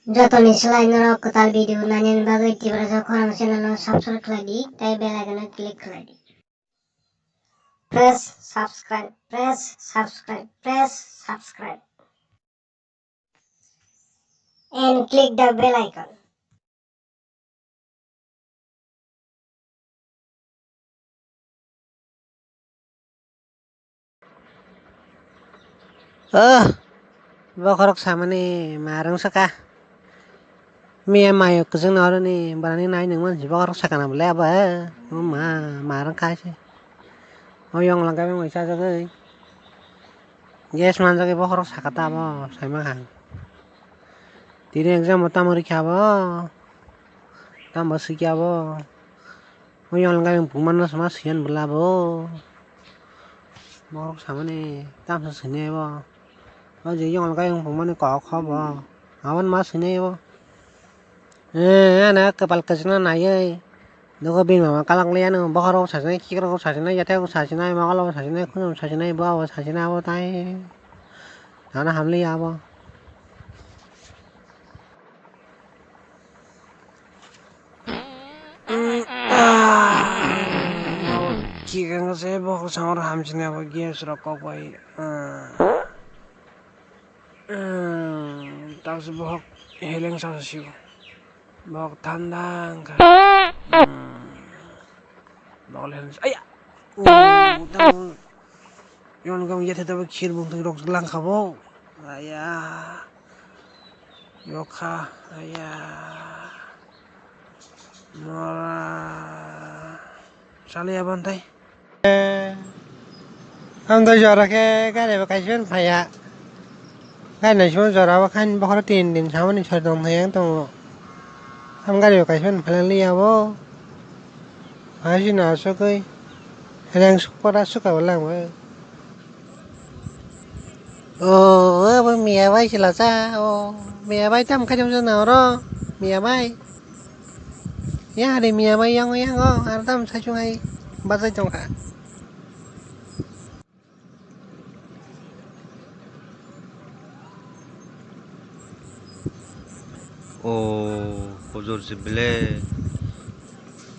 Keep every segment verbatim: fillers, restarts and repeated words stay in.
Jotoni slai norok kwtal video nainani bagwi Tiprasa khorang channel no subscribe khlai di tei bell icon no click khlai di. Press subscribe, press subscribe, press subscribe. And click the bell icon. Oh, bokhorok samani ma rwngsaka. Miya mayo kwchwngno oroni bwrani nai nungmani si bokhorok sakana bwle abo, eh. Oh ma, ma rwngkha se. O yong langkha beng bai chajagwi. Gas manjagwi bokhorok sakha ta abo, saima kha. Tini exam bo tamo rikha abo. Tamo sikya abo. O yong langkha beng pungmano sama siyan bwla abo. Bokhorok samani tamsa sinai abo. O je yong langkha beng pungmani kok kho bo. Aboni ma sinai abo. Eh, ano kwpal kwchwngno naiwi. Nogo bini mama kalak liya no, bokhorok sasinai, khikrok sasinai, yathek sasinai, mokolok sasinai, khunum sasinai, bo abo sasinai, abo tai. Ano hamliya abo. Khikrok se bokhorok samaro hamsinai abo gas rok kok bai. Tamsi bokhorok heleng sa sio. Bok thanda wngkha. Hmm. Bok le, aya. Oh, tamo. Yon gam yathe tabo khir bung thung rok langkha bo. Aya. Yokha. Aya. Mora. Chaliya bantai. Ang doi jora khe gari bo kaisa phaiya. Gari naisimo jora o khan bokhoro tin din samani sari tong thai ang tongo. Ang gari bo kaisa phailang liya bo. Haisi no asugwi reng sukpora suka bo lang bo. O, abo miya bai se lasa, o, miya bai tam khaijam jana oro, miya bai. Yang hari miya bai yang, yang, o, ar tam saichung hai, bazai tong kha. O, hojor se bele,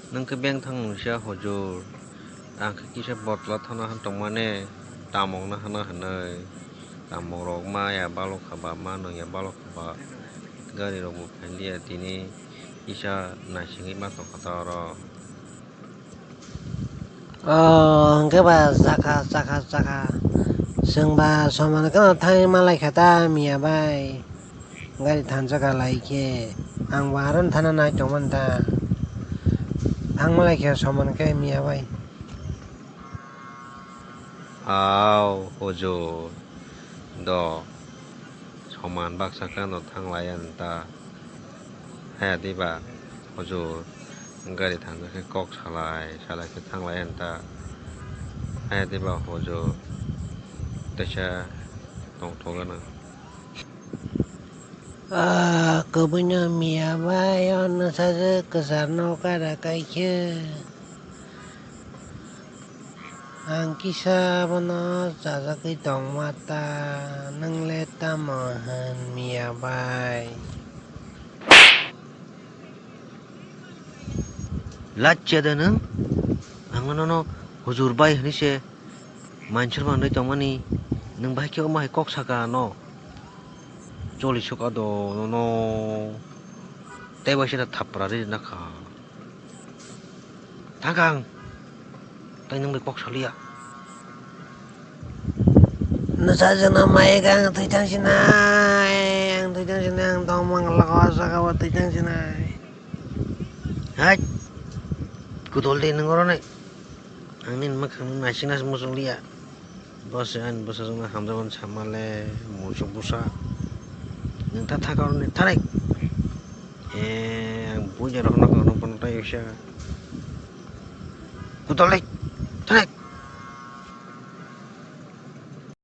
nang khe beng thang nung sia hojor. Ang khe kisa botla thana han tongmani, tamokno hana hinwi. Tamokrok ma ya balokha ba, ma nung ya balokha ba, garirokbo phailiya tini kisa naisingwi ma tongkha ta oro. O, hwnkhe ba chakha, chakha, chakha. Chwng ba soman kheno thangwi malaikha ta miya bai. Gari thansa kha lai khe, ang bo aro thana nai tongmani ta. Thangma lai khe soman khe miya bai. Au, hojor. Do. Soman baksa khe no thang lai ya ta. Haya diba, hojor. Gari thansa khe kok salai, salai khe thang lai ya ta. Haya diba, hojor. Teisa tongthok gana. Ah, kwbwino miya bai o nwsajwk kwcharno kara kai khe. Ang kisa bono chajagwi tongma ta, nwng le tamo hwn miya bai? Lachya da nwng? Ang nono hojor bai hwnwi se manchar manwi tongmani, nwng bahai khe omo hai kok saka ano? Choli soka do nono. Tei bai se da thapra ri na kha. Thangkang. Tai nwng bai kok saliya. Nwsajwkno mai khe ang thwi thang sinai, ang thwi thang sinai, ang tongmung lago o jaga o thwi thang sinai. Hai. Kudol de nwng oro nai. Ang nini mwkhang naising naising muchung liya. Bo se ani bwsajwkno hamjakmani sama le musuk bwsa. Nwng ta thaka oroni thanai. E, ang buini rokno kono bono tai uisa. Kudolai, thanai.